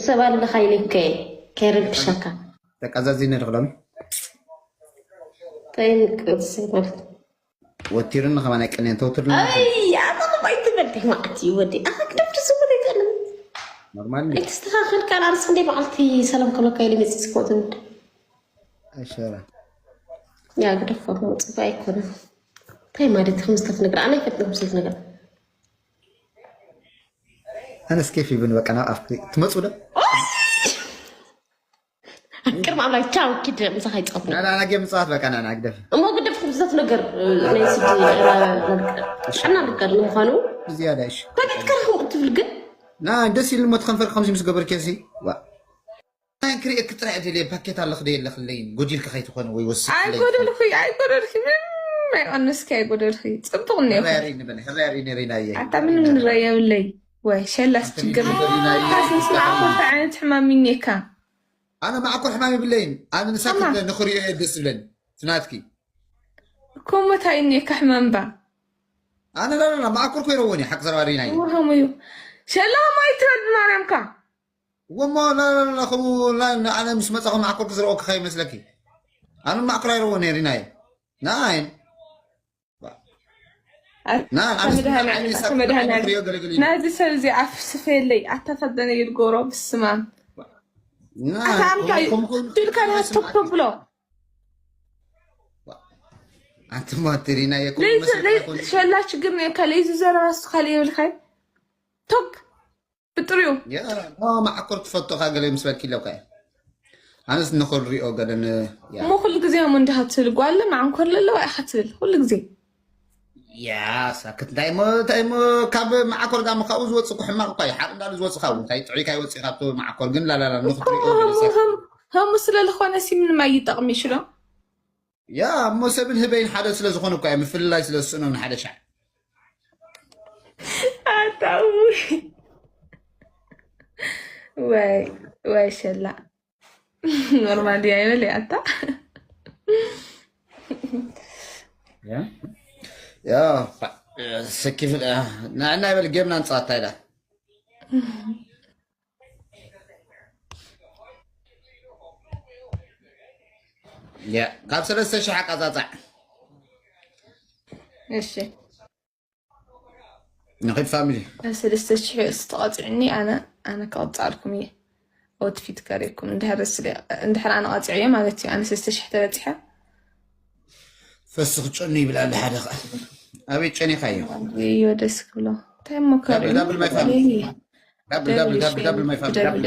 ሰብ ኣለኻ ኢለ እኮ እየ ከይረብሸካ። ተቃዛዚነ ድኽሎም እንታይ ምቅጽል ወቲሩኒ ከማን ኣይቀንየን ተውትርና ኣይ ኣቕልብ ኣይትበል። እንታይ መዓት እዩ ወዲ ኣኻ ክደፍር ዝወደ ይቀልም ኖርማል ኣይተስተኻኸል። ካል ኣርስ እንደ በዓልቲ ሰላም ከሎካ ኢለ መፅእ ስኮትን ኣሸራ ያ ግደፎ ጽቡቅ ኣይኮነን። እንታይ ማለት ከም ዝተፍ ነገር ኣነ ይፈጥ ከም ዝተፍ ነገር ኣነስ ኬፍ ይብን በቃ ናብ ኣፍሪ ትመፁ ዶ ቅድሚ ኣምላክ ቻው ኪድ ምሳኻ ይጻወት ነው ናና ናጌ ምፅዋት በቃ ናና ግደፍ እሞ ግደፍ ከም ዝተፍ ነገር ናይ ስዲ ጨና ነገር ንምዃኑ ዝያዳ እሺ ፈቂድካ ከምኡ ትብል ግን ና ደስ ኢሉ ሞት ከንፈር ከምዚ ምስ ገበርኬ ሲ ዋ ክሪኤክ ጥራይ ደልየ ፓኬት ኣለኽ ደ የለኽለይን ጎዲልካ ከይትኾነ ወይ ወስድ ኣይጎደልኩ ኣይጎደልኩ ምንም ኣይቀነስኪ ኣይጎደልኩ ጽቡቅ እኒኹ ህራያሪ ንበለ ህራያሪ ነሪናየ ኣታ ምንም ንረእ የብለይ ወይ ሸላስ ችግር ካስንስማኮተ ዓይነት ሕማም ይኔካ ኣነ ማዕኮር ሕማም የብለይን ኣነ ንሳክት ንኽሪኦ እየ ደስ ዝብለኒ ትናትኪ ኮሞታይ እኒካ ሕማምባ ኣነ ላላ ማዕኮር ኮይረዎ እየ ሓቂ ዘረባ ሪናየ ወሃሙ እዩ ሸላ ማይ ትበል ብማርያምካ ወሞ ላላ ከምኡ ኣነ ምስ መፃኹ ማዕኮር ክዝረኦ ክኸይ መስለኪ ኣነ ማዕኮር ኣይረዎ ነሪናየ ንኣይን መድሃኒዓለም ናዚ ሰብ እዚ ኣፍስፈለይ ኣታፈደነ ይልጎሮ ብስማ ኣታምካ ትልካ ቶክ ተብሎ ኣንቲ ማቴሪና ሸላ ችግር ነካ ለይዙ ዘረባ ስኻ ለየብልካይ ቶክ ብጥሪኡ ማዕኮር ትፈቶኻ ገለ ምስ በልኪ ኣለውካ ኣነስ ንኽሪኦ ገለን እሞ ኩሉ ግዜ ሞ እንዲኻ ትብል ጓለ መዓንኮር ለለዋ ኢኻ ትብል ኩሉ ግዜ ያ ሳክት እንታይ ሞ እንታይ ሞ ካብ መዓኮር ጋር ካብኡ ዝወፅእ እኮ ሕማቅ እኳ እዩ ሓቅ እንዳሉ ዝወፅእ ካብኡ እንታይ ጥዑይ ካይወፅእ ካብቲ መዓኮር ግን ላላላ ንኽትሪኦ ህሙ ስለ ዝኾነ ሲ ምንም ኣይጠቕሚ ይሽሎ ያ እሞ ሰብን ህበይን ሓደ ስለ ዝኾኑ እኳ ምፍልላይ ስለ ዝስእኖም ንሓደ ሻዕ ኣታዊ ወይ ወይ ሸላ ኖርማል ድያ ይበል ኣታ ያ ሰኪፍ ንዕና ይበል ጌምና ንፃወታ ኢላ ካብ ሰለስተ ሽሕ ኣቃፃፃዕ እሺ ንኺድ ፋሚሊ ሰለስተ ሽሕ ዝተቐፅዕኒ ኣነ ኣነ ከቐፃልኩም እየ ኦትፊት ከሪኩም እንድሕር ኣነ ቀፂዐዮ ማለት እዩ ኣነ ሰለስተ ሽሕ ተበፂሐ ፈስኽ ጨኑ ይብል ኣለ ሓደ ኸዓ ኣበይ ጨኒኻዮ ዮ ደስ ክብሎ እንታይ ሞ ዳብል ዳብል ማይ ፋሚሊ ዳብል ዳብል ዳብል ዳብል ማይ ፋሚሊ ዳብል